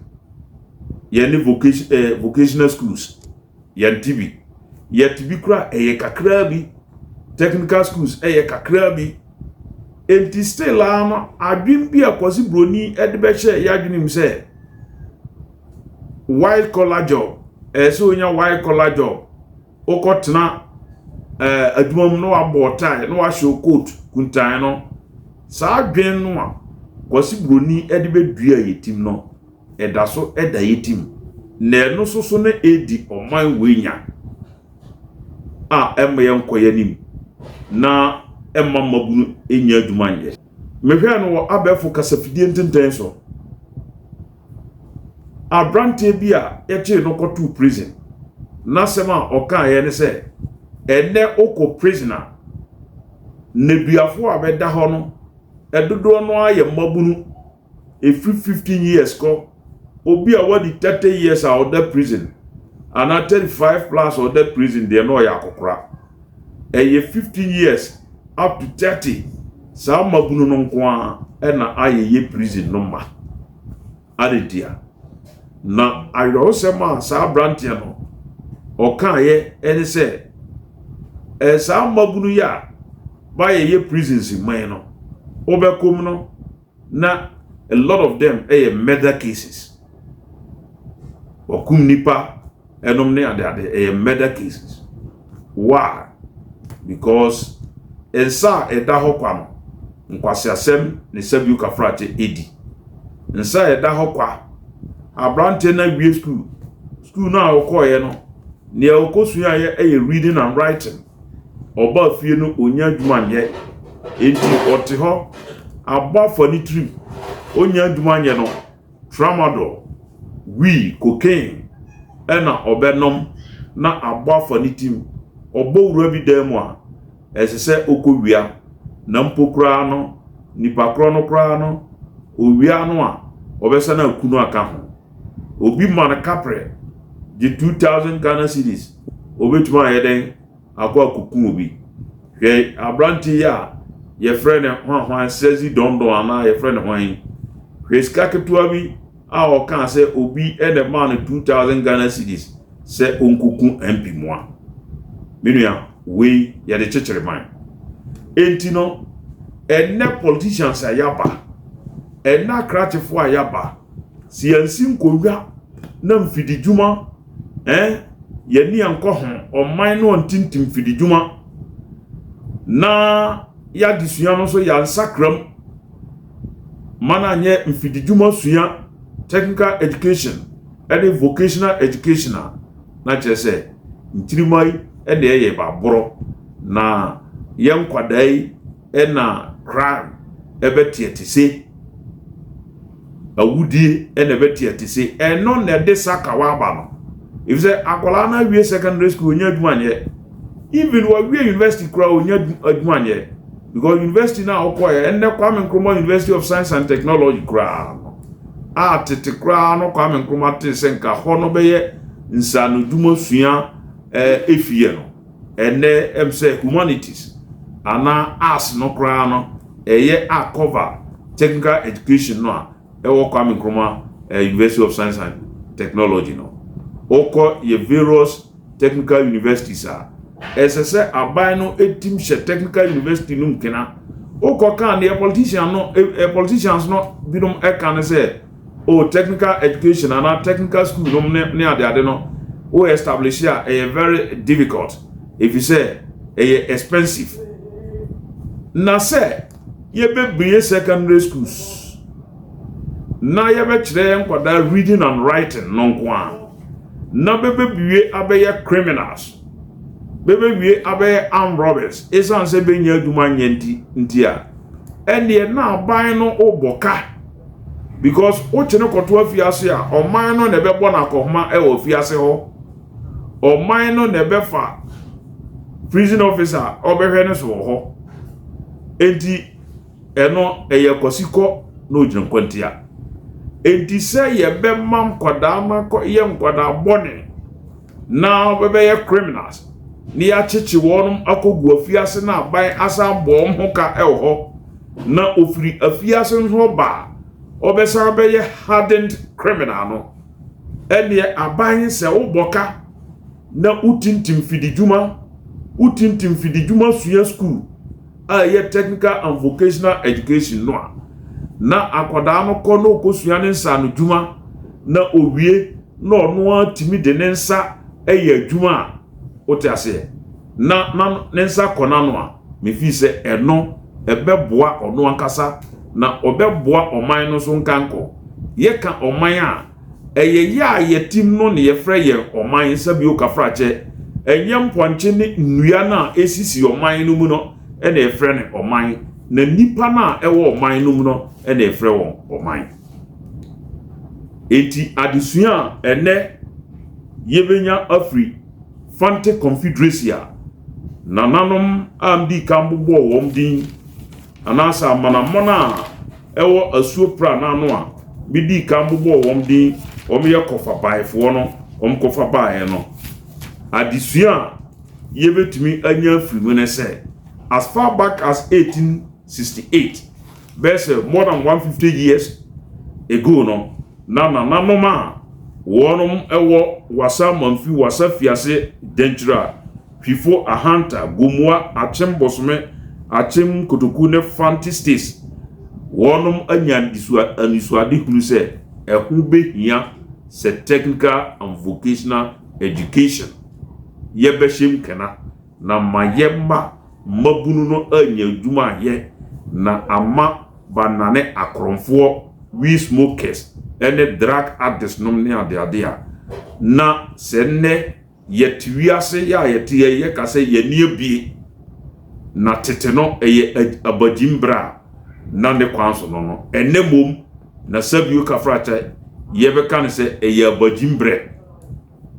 Yɛne vocational schools yɛnte bi, yɛte bi kora ɛyɛ kakraa bi. Technical schools ɛyɛ kakraa bi. Enti still a no, adwene bi a Kwasi Broni ɛde bɛhyɛ yɛ adwene mu sɛ white collar job, ɛyɛ sɛ onya white collar job, wokɔtena adwuma mu na wabɔ tie na wahyɛ coat kuntan no, saa adwene no a Kwasi Broni ɛde bɛdua yɛ tim no, ɛda so ɛda yɛ tim, na ɛno nso so no edi ɔman wei nya a ɛma yɛn nkɔ yɛn anim na ɛma mmabunu nya adwuma nyɛ. Mehwɛ no wɔ abɛɛfo kasafidie ntenten so, aberanteɛ bi a yɛkyee no kɔtoo prison, n'asɛm a ɔkaeɛ ne sɛ ɛnɛ okɔ prison a, nneduafoɔ a bɛda hɔ no ɛdodoɔ no ayɛ mmabunu efiri 15 years kɔ. Obi a wadi 30 years a ɔda prison anaa 35 plus a ɔda prison deɛ, na ɔyɛ akɔkora. Ɛyɛ 15 years up to 30, saa mmabunu no nko ara ɛna ayɛ yɛ prison no ma adedia. Na awerɛhosɛm a saa aberanteɛ no ɔkaeɛ ɛne sɛ saa mmabunu yi a bayɛ yɛ prisons man no, wobɛkɔm no na a lot of them ɛyɛ murder cases, wɔkum nipa ɛnom ne adeade, ɛyɛ murder cases. Why? Because nsa a ɛda hɔ kwa no, nkwasiasɛm ne sɛbiu kafrakye edi nsa a ɛda hɔ kwa. Aberanteɛ no awie school, school no a ɔkɔɔeɛ no, nea ɔkɔsuaeɛ ɛyɛ reading and writing. Ɔbaa fie no, onya adwuma nyɛ, enti ɔte hɔ abɔ afa ne tirim. Onya adwuma nyɛ no, tramadol, wee, cocaine ɛna ɔbɛnom na abɔ afa ne tirim. Ɔbɔ wura bi dan mu a ɛsɛ sɛ ɔkɔ wia, na mpo koraa no, nipa korɔ no koraa no owia no a ɔbɛsa no aku no aka ho. Obi ma no kaprɛ gye 2,000 Ghana cedis, obetumi ayɛ dɛn akɔ akɔku obi. Hwɛ aberante yi a yɛfrɛ no hwanhwan sɛzi dɔndɔn anaa yɛfrɛ no hwan. Hwɛ sika ketewa bi a ɔkaa sɛ obi ɛna maa no 2,000 Ghana cedis sɛ ɔnkoku MP mua. Me nua, wei yɛde kyekyere man. Enti no ɛnɛ politicians a yaba, ɛnɛ akrakyefoɔ a yaba, si yɛnsi nkonnwa na mfididwuma yɛni yɛn nkɔ ho, ɔman no ɔntintim mfididwuma na yɛadesua no nso yɛansakram ma no anyɛ mfididwuma sua, technical education ɛne vocational education a, na kyerɛ sɛ ntirima yi ɛna ɛyɛ baborɔ na yɛn nkwadaa yi ɛna crime ɛbɛteɛte se awudie ɛna ɛbɛteɛte se. Ɛno na ɛde sakawa aba no, efisɛ akwadaa no awie secondary school, onya adwuma nyɛ. Even wawie university koraa, onya adwuma nyɛ, because university na ɔkɔɛ ɛnnɛ, Kwame Nkrumah University of Science and Technology koraa no a tete koraa no, Kwame Nkrumah te sɛ nka hɔ no bɛyɛ nsanodwuma sua efie no, ɛnnɛ sɛ humanities anaa arts no koraa no ɛyɛ a cover technical education no a ɛwɔ Kwame Nkrumah University of Science and Technology no. Ɔkɔ yɛ various technical universities a ɛsɛ sɛ aban no etim hyɛ technical university no mu kena. Wokɔ kan deɛ politician no ɛ politicians no binom ɛka ne sɛ, o, technical education anaa technical school nom ne adeade no, wo establish a, ɛyɛ very difficult efisɛ ɛyɛ expensive. Na sɛ yɛbɛbue secondary schools na yɛbɛkyerɛ yɛn nkwadaa reading and writing no nko a, na bɛbɛbue abɛyɛ criminals, bɛbɛwie abɛyɛ armed robbers, ɛsiane sɛ bɛnya adwuma nyɛ nti a, ɛneɛ na aban no wobɔ ka, because wokyene kɔto afiase a, ɔman no na ɛbɛbɔ no akɔhoma ɛwɔ afiase hɔ. Ɔman no na ɛbɛfa prison officer ɔbɛhwɛ ne so wɔ hɔ. Enti ɛno ɛyɛ kɔsikɔ na ogyina nkwantia. Enti sɛ yɛbɛma nkwadaa no akɔ yɛ nkwadaa bɔne na wɔbɛyɛ criminals na yɛakyekye wɔn akɔgu afiase na aban asan bɔ wɔn ho ka ɛwɔ hɔ, na ofiri afiase nso ba a, ɔbɛsan bɛyɛ hardened criminal no, ɛneɛ aban sɛ wobɔ ka na wotintim fididwuma, wotintim fididwuma sua school a ɛyɛ technical and vocational education no a, na akwadaa no kɔ na ɔkɔsua ne nsa ano dwuma na owie na ɔno ara tumi de ne nsa yɛ adwuma a, wote aseɛ, na ne nsa kɔ n'ano a, mefi sɛ ɛno ɛbɛboa ɔno ankasa na ɔbɛboa ɔman no nso. Nkankɔ yɛka ɔman a, ɛyɛ yɛ a yɛtim no ne yɛfrɛ yɛn ɔman. Sɛbio kafrakyɛ, ɛnyɛ mpɔnkye ne nnua no a ɛsisi ɔman no mu no ɛna yɛfrɛ no ɔman, na nipa no a ɛwɔ ɔman no mu no ɛna yɛfrɛ wɔn ɔman. Eti adesua a ɛnɛ yɛbɛnya afiri Fante Confederacy a nananom a mdi kan bobɔɔ wɔn din, anaasɛ amanaman a ɛwɔ Asuo Pra n'ano a medi kan bobɔɔ wɔn din, wɔn yɛ kɔfa baefoɔ no, wɔn kɔfa baeɛ no, adesua a yɛbɛtumi anya afiri mu ne sɛ, as far back as 1868, bɛyɛ sɛ more than 150 years ago no, na nananom a wɔnom ɛwɔ Wasa Mamfi, Wasa Fiase, Dɛnkyerɛ, Twifo, Ahanta, Gomua, Akyem Bosome, Akyem Kotoku ne Fanti states, wɔnom anya anisoadehunu sɛ ɛho bɛhia sɛ technical and vocational education yɛbɛhyɛ mu kɛna na ma yɛma mmabunu no anya adwuma ayɛ na ama banane akorɔmfoɔ, weed smokers ɛne drug addicts nom ne adeade a. Na sɛ nnɛ yɛte wiase yɛ a yɛte yɛ, yɛka sɛ yɛni abie, na tete no ɛyɛ abagyimbrɛ a na ne kwan so no, ɛnɛ mmom na sɛbio kafrakyɛ yɛbɛka no sɛ ɛyɛ abagyimbrɛ.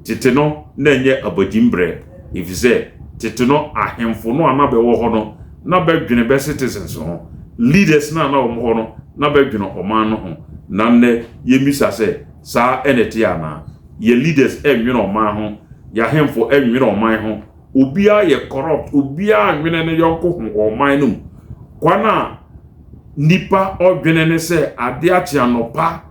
Tete no na ɛnyɛ abagyimbrɛ, ɛfiri sɛ tete no ahemfo no a na bɛwɔ hɔ no na bɛdwene bɛ citizens ho, leaders no a na wɔn hɔ no na bɛdwene ɔman no ho. Na nnɛ yɛmmisa sɛ saa ɛna ɛte anaa? Yɛ leaders ɛnwene ɔman ho, yɛ ahemfo ɛnwene ɔman ho, obiara yɛ corrupt, obiara nwene ne yɔnko ho wɔ ɔman no mu. Kwan a nipa ɔdwene ne sɛ ade akye anɔpa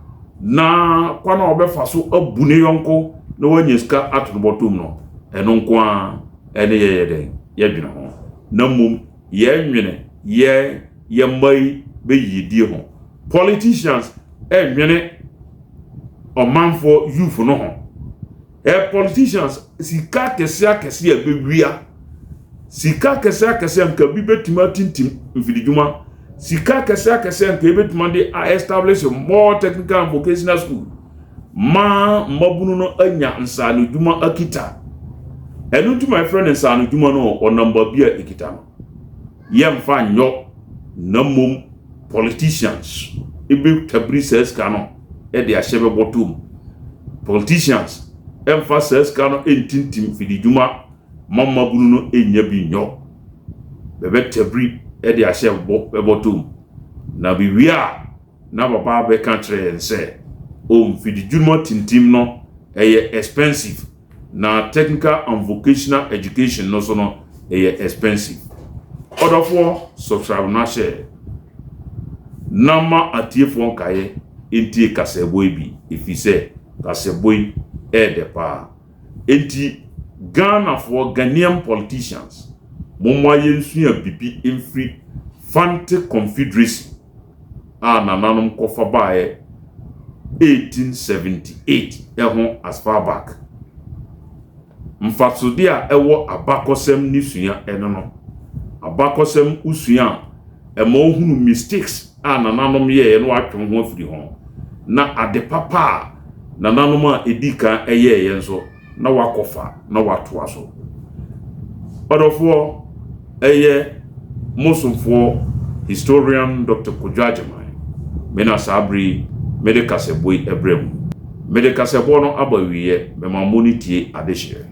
na kwan a ɔbɛfa so abu ne yɔnko na wanya sika ato no bɔtɔm no, ɛno nko ara ɛne yɛyɛ dɛn yɛdwene ho, na mmom yɛnwene yɛ yɛ mma yi bɛyiyedie ho. Politicians ɛnwene ɔmanfoɔ youth no ho. Politicians sika akɛseɛ akɛseɛ a bɛwia, sika akɛseɛ akɛseɛ nka bi bɛtumi atintim mfididwuma, sika akɛseɛ akɛseɛ nka ebɛtumi de a establish more technical and vocational school maa mmabunu no anya nsaanodwuma akita. Ɛno nti ma yɛfrɛ no nsaanodwuma no, ɔnam baabi a ekita no yɛmfa nyɔ, na mmom politicians ebe tabiri saa sika no ɛde ahyɛ bɛbɔtɔ mu. Politicians ɛmfa saa sika no ɛntintim fididwuma ma mmabunu no ɛnya bi nyɔ, bɛbɛ tabiri ɛde ahyɛ bɛbɔtɔ mu, na biwie a na papa bɛka kyerɛ yɛn sɛ o mfididwuma tintim no ɛyɛ expensive, na technical and vocational education no so no ɛyɛ expensive. Ɔdɔfoɔ, subscribe na hyɛ na ma atiefoɔ nkaeɛ ntie kasɛbɔ yi bi, ɛfiri sɛ kasɛbɔ yi ɛyɛ paa. Enti Ghanafoɔ, Ghanaian politicians, momma yɛnsua bibi mfiri Fante Confederacy a nananom kɔfa baeɛ 1878 ɛho as far back. Mfasodeɛ a ɛwɔ abakɔsɛm ne sua ɛno no, abakɔsɛm wosua a Ɛma wohunu mistakes a nananom yɛeɛ na wɔatwe ho afiri ho, na ade papa a nananom a ɛdi kan yɛeɛ nso na wɔakɔfa na wɔatoa so. Ɔdɔfoɔ, ɛyɛ mo somfoɔ Historian Doctor Kojo Agyemang, me na saa berɛ yi mede kasɛbɔ yi brɛ mo. Mede kasɛbɔ no aba awieɛ, mema mo ne tie adehyeɛ.